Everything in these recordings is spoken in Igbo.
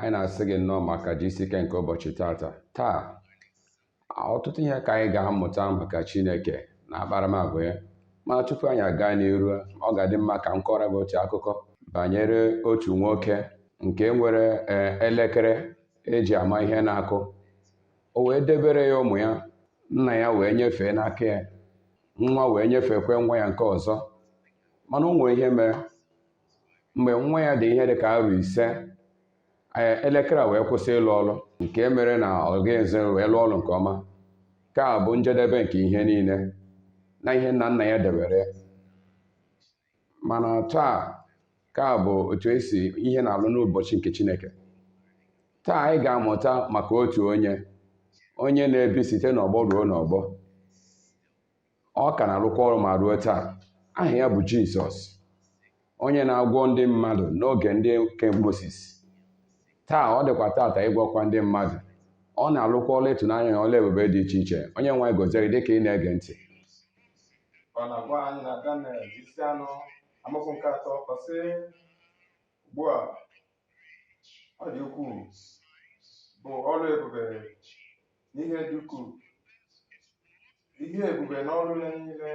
Anyị na-asị gị nnọọ maka jisike nke ụbọchị tata. Taa, ọtụtụ ihe ka anyị ga-amụta maka Chineke na akparamagwa ya. Mana tupu anyị aga n'iru, ọ ga-adị mma ka m kọrọ gị otu akụkọ banyere otu nwoke nke nwere elekere eji ama ihe na-akụ. O wee debere ya ụmụ ya, nna ya wee nyefee n'aka ya, nwa wee nyefekwe nwa ya nke ọzọ. Mana o nwere ihe mere. Mgbe nwa ya dị ihe dị ka arọ 5, elekere a wee kwụsị ịlụ ọrụ, nke mere na ọ gaghịzi wee lụọ ọrụ nke ọma. Nke a bụ njedebe nke ihe niile na ihe nna nna ya debere. Mana taa, nke a bụ otu esi ihe na-alụ n'ụbọchị nke Chineke. Taa anyị ga-amụta maka otu onye na-ebi site n'ọgbọ ruo n'ọgbọ. Ọ ka na-arụkwa ọrụ ma ruo taa. Aha ya bụ Jizọs, onye na-agwọ ndị mmadụ n'oge ndị nke Mozis. Taa ọ dịkwa tata ịgwọkwa ndị mmadụ. Ọ na-alụkwa ọrụ ịtụnanya na ọrụ ebube dị iche iche. Onye nwe anyị gọzie gị dịka ị na-ege ntị. Ọ na-agwa anyị na Daniel isi 4 amaokwu nke 3, ọ sị, ugbu a ọ dị ukwuu bụ ọrụ ebube n'ihe dị ukwuu, ihe ebube n'ọrụ ya niile.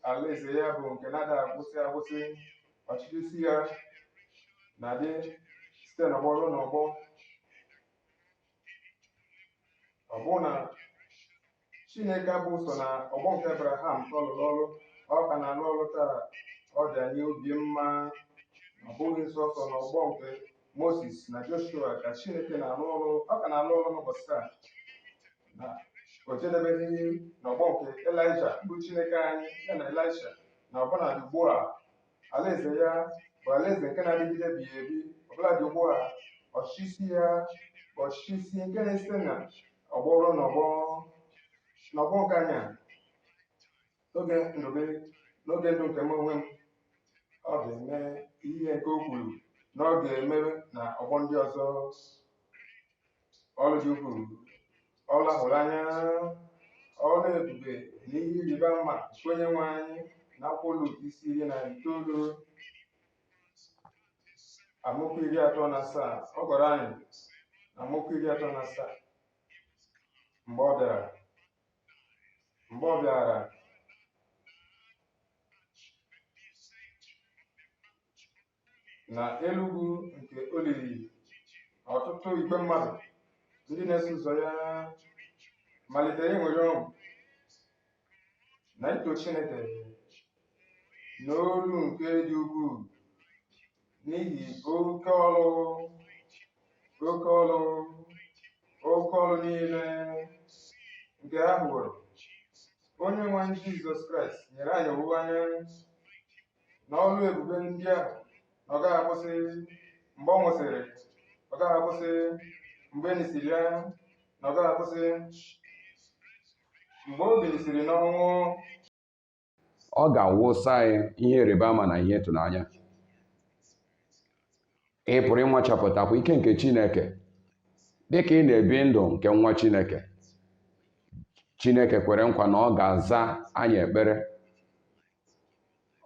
Alaeze ya bụ nke na-adịghị agwụsị agwụsị, ọchịchị isi ya na-adị site n'ọgbọ ruo n'ọgbọ. Ọ bụrụ na Chineke abụ so na ọgbọ nke Abraham ka ọ lụrụ ọrụ, ọ ka na-alụ ọrụ taa. Ọ dị anyị obi mma na ọ bụghị sọsọ n'ọgbọ nke Moses na Joshua ka Chineke na-alụ ọrụ, ọ ka na-alụ ọrụ n'ụbọchị taa. Na o jedebeghị n'ọgbọ nke Elaịja bụ Chineke anyị, ya na Elisha, na ọbụna ugbu a alaeze ya bụ alaeze nke na-adịgide ebighị ebi. Ọbụladị ugbu a ọchịchị isi ya bụ ọchịchị isi nke na-esite na ọgbọ ruo n'ọgbọ. N'ọgbọ nke anyị a, n'oge ndụ gị, n'oge ndụ nke m onwe m, ọ ga-eme ihe nke o kwuru na ọ ga-eme na ọgbọ ndị ọzọ. Ọrụ dị ukwuu, ọrụ ahụrụ anya, ọrụ ebube na ihe ịrịba ama nke onye nwe anyị na akwụkwọ Luk isi 19 amaokwu 37. Ọ gwara anyị na amaokwu 37, mgbe ọ bịara na elu ugwu nke olili, ọtụtụ igwe mmadụ ndị na-eso ụzọ ya malitere ịṅụrị ọṅụ na ito Chineke n'olu nke dị ukwuu n'ihi oke ọrụ niile nke ha hụrụ. Onye nwe anyị Jizọs Kraịst nyere anyị owuwe anya na ọrụ ebube ndị ahụ na ọ gaghị akwụsị mgbe ọ nwụsịrị, ọ gaghị akwụsị mgbe e nisiri ya, na ọ gaghị akwụsị mgbe o bilisiri n'ọnwụ. Ọ ga-awụsa anyị ihe ịrịba ama na ihe ịtụnanya. Ị pụrụ ịnwachapụtakwa ike nke Chineke dịka ị na-ebi ndụ nke nwa Chineke. Chineke kwere nkwa na ọ ga-aza anyị ekpere.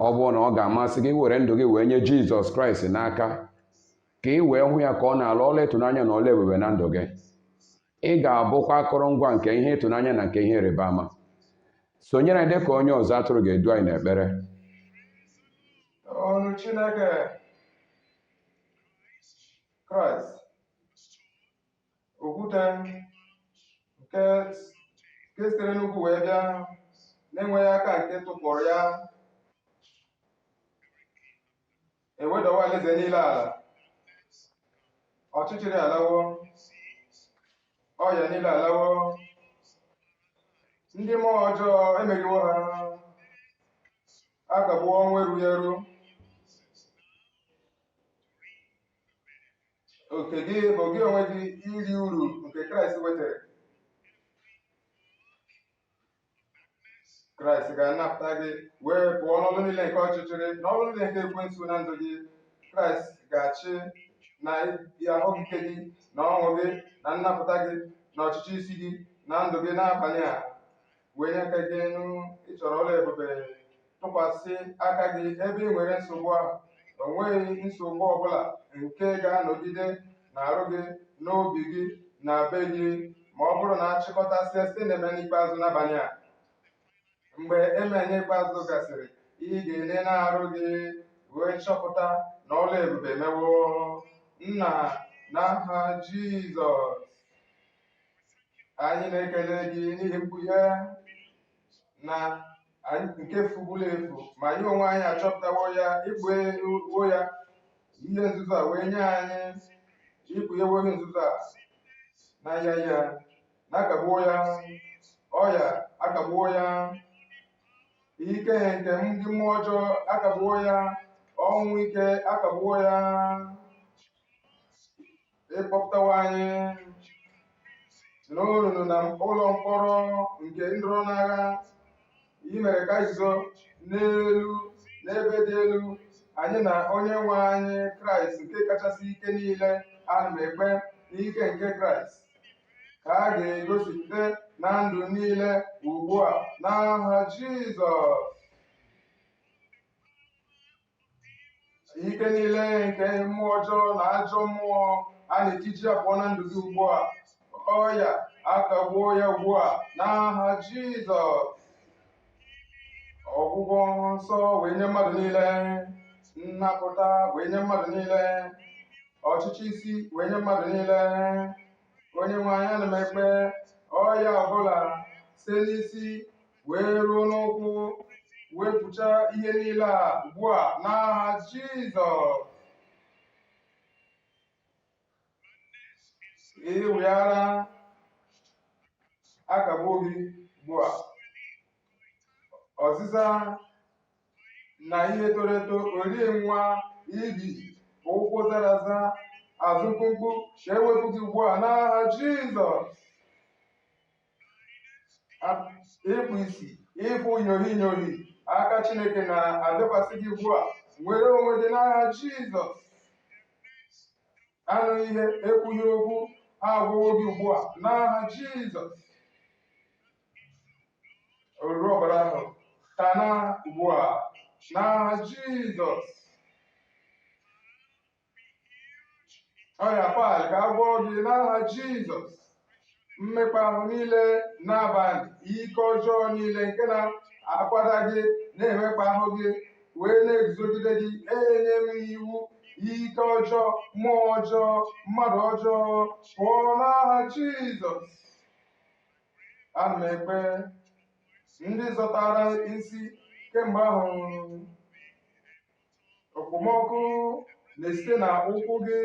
Ọ bụrụ na ọ ga-amasị gị were ndụ gị wee nye Jizọs Kraịst n'aka ka ị wee hụ ya ka ọ na-alụ ọrụ ịtụnanya na ọrụ ebube na ndụ gị, ị ga-abụkwa akụrụngwa nke ihe ịtụnanya na nke ihe ịrịba ama. Sonyere anyị dịka onye ọzọ atụrụ ga-edu anyị n'ekpere. Ọnụ Chineke Kraịst, okwute nke sitere n'ugwu wee bịa na-enweghị aka nke tụpụrụ ya, ewedawa alaeze niile ala, ọchịchịrị alawo, ọrịa niile alawo, ndị mmụọ ọjọọ emeriwo ha, a kagbuo ọnwụ erughị eru. Oke gị bụ gị onwe gị iri uru nke Kraịst wetara. Kraịst ga-anapụta gị wee pụọ n'ọrụ niile nke ọchịchịrị na ọrụ niile nke ekwensu na ndụ gị. Kraịst ga-achị na ahụike gị na ọṅụ gị na nnapụta gị na ọchịchị isi gị na ndụ gị n'abalị a. Wee nye aka gị elu, ị chọrọ ọrụ ebube, tụkwasị aka gị ebe ị nwere nsogbu ahụ. O nweghị nsogbu ọbụla nke ga-anọgide na arụ gị, n'obi gị, na be gị, ma ọ bụrụ na achịkọtasịa site na ememe ikpeazụ n'abalị a. Mgbe ememe ikpeazụ gasịrị, ị ga-ele na-arụ gị wee chọpụta na ọlụ ebube emewo. Nna, n'aha Jizọs, anyị na-ekele gị n'ihi mkpughe na anyị nke fugburu efu, ma anyị onwe anyị achọpụtawo ya, ikpughewo ya ihe nzuzo a wee nye anyị, ikpughewo ihe nzuzo a n'ahịa ya, na-akagbuo ya, ọya akagbuo ya, ike nke ndị mmụọ ọjọọ akagbuo ya, ọnwụ ike akagbuo ya. Ịkpọpụtawo anyị n'olulu na ụlọ mkpọrọ nke ndọrọ n'agha, i mere ka anyị guzo n'elu n'ebe dị elu, anyị na onye nwe anyị Kraịst nke kachasị ike niile. Ana m ekpe n'ike nke Kraịst ka a ga-egosipụta na ndụ niile ugbu a n'aha Jizọs. Ike niile nke mmụọ ọjọọ na ajọ mmụọ a na-etiji apụọ na ndụ gị ugbu a. Ọya akagbuo ya ugbu a n'aha Jizọs. Ọgwụgwọ nsọ wee nye mmadụ niile, nnapụta wee nye mmadụ niile, ọchịchị isi wee nye mmadụ niile. Onye nwe anyị, ana m ekpe ọya ọbụla site n'isi wee ruo n'ụkwụ, wepụcha ihe niile a ugbu a n'aha Jizọs. Ịwịara akagbuo gị ugbu a. Ọzịza na ihe toro eto, orie nwa ibi, ụkwụ zara aza, azụ mkpụmkpụ, ka ewepụ gị ugbu a n'aha Jizọs. Ịkpụ isi, ịfụ inyohi inyohi, aka Chineke na-abịakwasị gị ugbu a. Nwere onwe gị n'aha Jizọs. Anụ ihe, ekwughị okwu, ha agwụwo gị ugbu a n'aha Jizọs. Oruru ọbara ahụ tana ugbu a n'aha Jizọs. Ọrịa pal ka a gwọọ gị n'aha Jizọs. Mmekpa ahụ niile n'abalị, ike ọjọọ niile nke na-akwada gị, na-emekpa ahụ gị, wee na-eguzogide gị, enye m iwu, ike ọjọọ, mmụọ ọjọọ, mmadụ ọjọọ, pụọ n'aha Jizọs. Ana m ekpe ndị zọtara isi kemgbe ahụ, okpomọkụ na-esite na ụkwụ gị,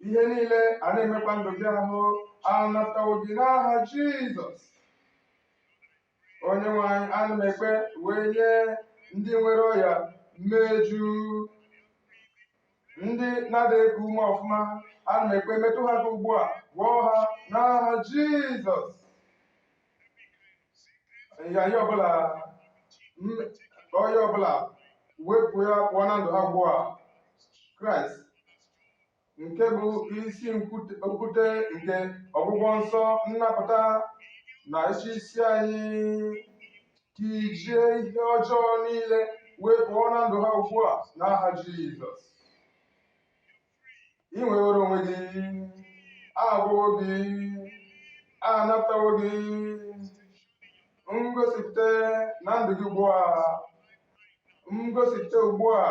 ihe niile a na-emekpa ndụ gị ahụ, anapụtawo gị n'aha Jizọs. Onye nwe anyị, ana m ekpe wee nye ndị nwere ọya mmeju, ndị na-adịghị eku ume ọfụma, ana m ekpe metụ ha aka ugbu a, gwọọ ha n'aha Jizọs. Nyanya ọbụla, ọya ọbụla, wepụ ya pụọ na ndụ ha ugbu a. Kraịst nke bụ isi nkwute nke ọgwụgwọ nsọ, nnapụta na isi isi anyị, tijie ihe ọjọọ niile wee pụọ na ndụ ha ugbu a n'aha Jizọs. Ị nwewere onwe gị, agwụwo gị, anapụtawo gị. Ngosipụta na ndụ gị ugbu a, ngosipụta ugbu a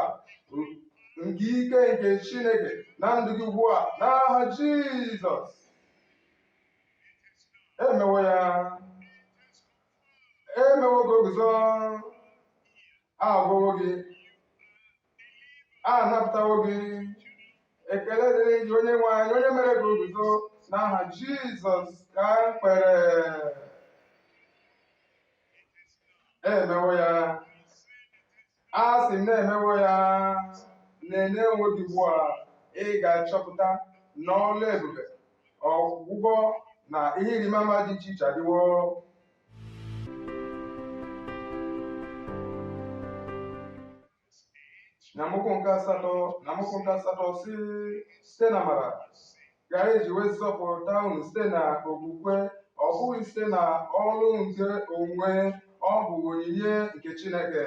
nke ike nke Chineke na ndụ gị ugbu a n'aha Jizọs. Emewo ya, emewo ka o guzo, agwọwo gị, anapụtawo gị. Ekele dịrị gị onye nwe anyị, onye mere ka o guzo n'aha Jizọs ka m kpere. Emewo ya, a sị m na-emewo ya. Na-enye onwe gị ugbu a, ị ga-achọpụta na ọlụ ebube, ọgwụgwọ na ihe ịrịba ama dị iche iche adịwo. Na amaokwu nke asatọ, na amaokwu nke asatọ si, site na amara ka eji wee zọpụta unu site na okwukwe, ọ bụghị site na ọlụ nke onwe, ọ bụ onyinye nke Chineke.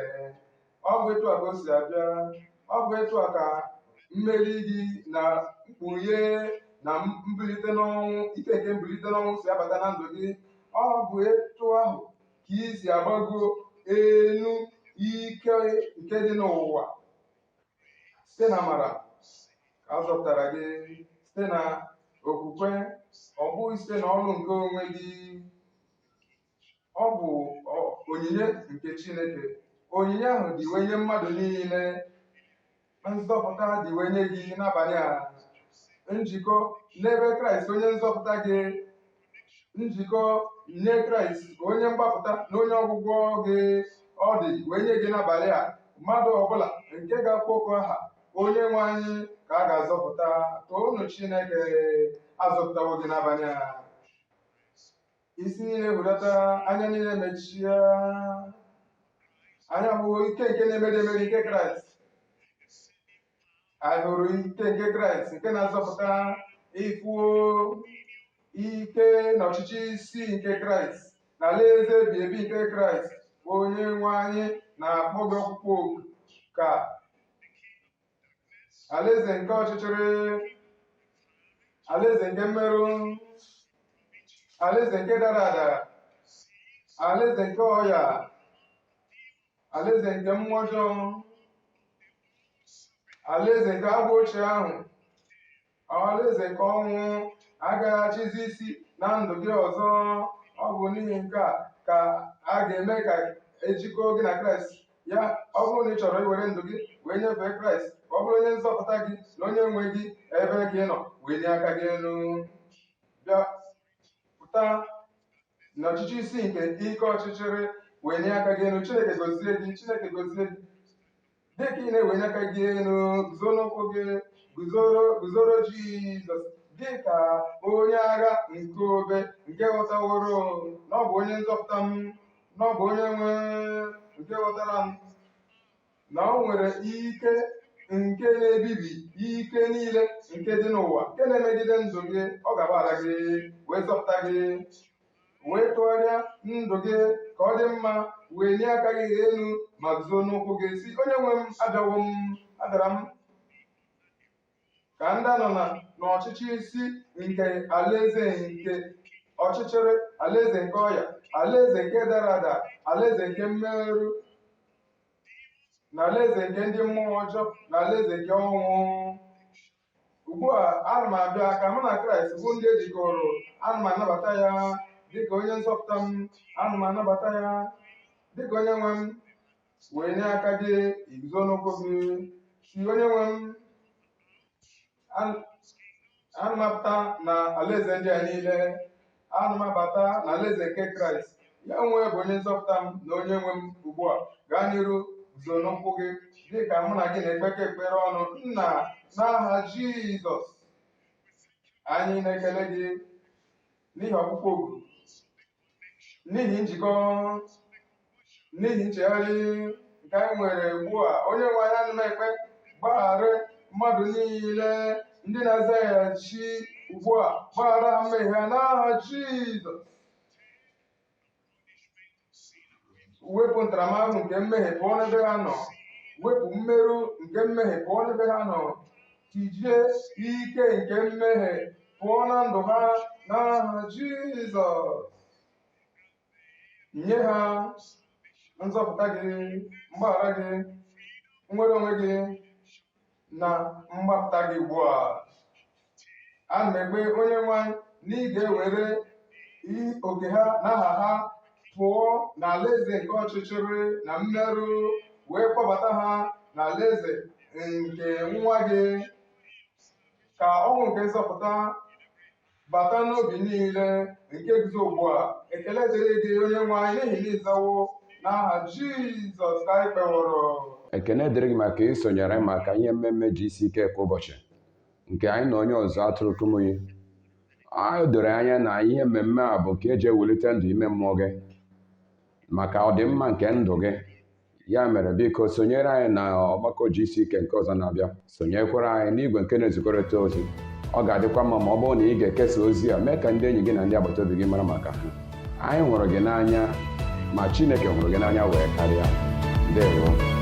Ọ bụ etu a ka o si abịa, ọ bụ etu a ka mmeri gị na mkpughe na mbilite n'ọnwụ, ike nke mbilite n'ọnwụ si abata na ndụ gị, ọ bụ etu ahụ ka ị si agbago elu ike nke dị n'ụwa. Site na amara ka a zọpụtara gị, site na okwukwe, ọ bụghị site na ọrụ nke onwe gị. Ọ bụ onyinye nke Chineke. Onyinye ahụ dị wee nye mmadụ niile. Nzọpụta dị wee nye gị n'abalị a. Njikọ n'ebe Kraịst onye nzọpụta gị, njikọ nye Kraịst onye mgbapụta na onye ọgwụgwọ gị, ọ dị wee nye gị n'abalị a. Mmadụ ọbụla nke ga-akpọku aha onye nwe anyị ka a ga-azọpụta. Toonu Chineke, azọpụtawo gị n'abalị a. Isi niile hụlata, anya niile mechie. Anya hụrụ ike nke na-emeri emeri nke Kraịst. Anyị hụrụ ike nke Kraịst nke na-azọpụta. Ịfụo ike na ọchịchị isi nke Kraịst na alaeze ebi ebi nke Kraịst. Onye nwe anyị na-akpọ gị ọkpụkpọ oku ka alaeze nke ọchịchịrị, alaeze nke mmerụ, alaeze nke dara ada, alaeze nke ọya, alaeze nke mmụọ ọjọọ, alaeze nke agwọ ochie ahụ, alaeze nke ọnwụ agaghị achịzi isi na ndụ gị ọzọ. Ọ bụ n'ihi nke a ka a ga-eme ka ejikọọ gị na Kraịst. Ya ọ bụrụ na ị chọrọ iwere ndụ gị wee nyefee Kraịst ka ọ bụrụ onye nzọpụta gị na onye nwe gị, ebe ka ị nọ wee nye aka gị elu, bịa pụta n'ọchịchị isi nke ike ọchịchịrị, wee nye aka gị elu. Chineke gozie gị, Chineke gozie gị. Dịka ị na-ewenye aka gị elu, guzo n'ụkwụ gị, guzoro, guzoro Jizọs dịka onye agha nke obe, nke ghọtaworo na ọ bụ onye nzọpụta m, na ọ bụ onye nwe, nke ghọtara m na o nwere ike nke na-ebibi ike niile nke dị n'ụwa nke na-emegide ndụ gị. Ọ ga-agbaghara gị wee zọpụta gị, wee tụgharịa ndụ gị ka ọ dị mma. Wee nye aka gị elu ma guzo n'ụkwụ gị, si: "Onye nwe m, abịawo m, abịara m ka ndị nọ na n'ọchịchị isi nke alaeze nke ọchịchịrị, alaeze nke ọya, alaeze nke dara ada, alaeze nke mmerụ, na alaeze nke ndị mmụọ ọjọọ, na alaeze nke ọnwụ. Ugbu a ana m abịa ka mụ na Kraịst bụ ndị ejikọrọ. Ana m anabata ya dịka onye nzọpụta m. Ana m anabata ya dịka onye nwe m." Wee nye aka gị, iguzo n'ụkwụ gị, si: "Onye nwe m, ana m apụta na alaeze ndị a niile. Ana m abata na alaeze nke Kraịst. Ya onwe bụ onye nzọpụta m na onye nwe m ugbu a." Gaa n'iru, guzo n'ụkwụ gị dịka mụ na gị na-ekpekọ ekpere ọnụ. Nna, n'aha Jizọs, anyị na-ekele gị n'ihi ọkpụkpọ oku, n'ihi njikọ, n'ihi nchegharị nke anyị nwere ugbu a. Onye nwe anyị, ana m ekpe, gbaghara mmadụ niile ndị na-azaghachi ugbu a. Gbaghara ha mmehie ha n'aha Jizọs. Wepụ ntaramahụhụ nke mmehie pụọ n'ebe ha nọ. Wepụ mmerụ nke mmehie pụọ n'ebe ha nọ. Tijie ike nke mmehie pụọ na ndụ ha n'aha Jizọs. Nye ha nzọpụta gị, mgbaghara gị, nnwere onwe gị na mgbapụta gị ugbu a. Ana m ekpe, onye nwe anyị, na ị ga-ewere oke ha n'aha ha pụọ n'alaeze nke ọchịchịrị na mmerụ, wee kpọbata ha n'alaeze nke nwa gị. Ka ọṅụ nke nzọpụta bata n'obi niile nke guzo ugbu a. Ekele dịrị gị, onye nwe anyị, n'ihi na ịzawo. N'aha Jizọs ka anyị kpeworo. Ekene dịrị gị maka isonyere maka ihe mmemme GCK kwa ụbọchị nke anyị na onye ọzọ atụrụ Kumuyi. Anyị doro anya na ihe mmemme a bụ nke eji ewulite ndụ ime mmụọ gị maka ọdịmma nke ndụ gị. Ya mere, biko sonyere anyị na ọgbakọ GCK nke ọzọ na-abịa. Sonyekwara anyị n'igwe nke na-ezikọrịta ozi. Ọ ga-adịkwa mma ma ọ bụrụ na ị ga-ekesa ozi a, mee ka ndị enyi gị na ndị agbata obi gị mara maka ha. Anyị hụrụ gị n'anya, ma Chineke hụrụ gị n'anya wee karịa. Ndewo.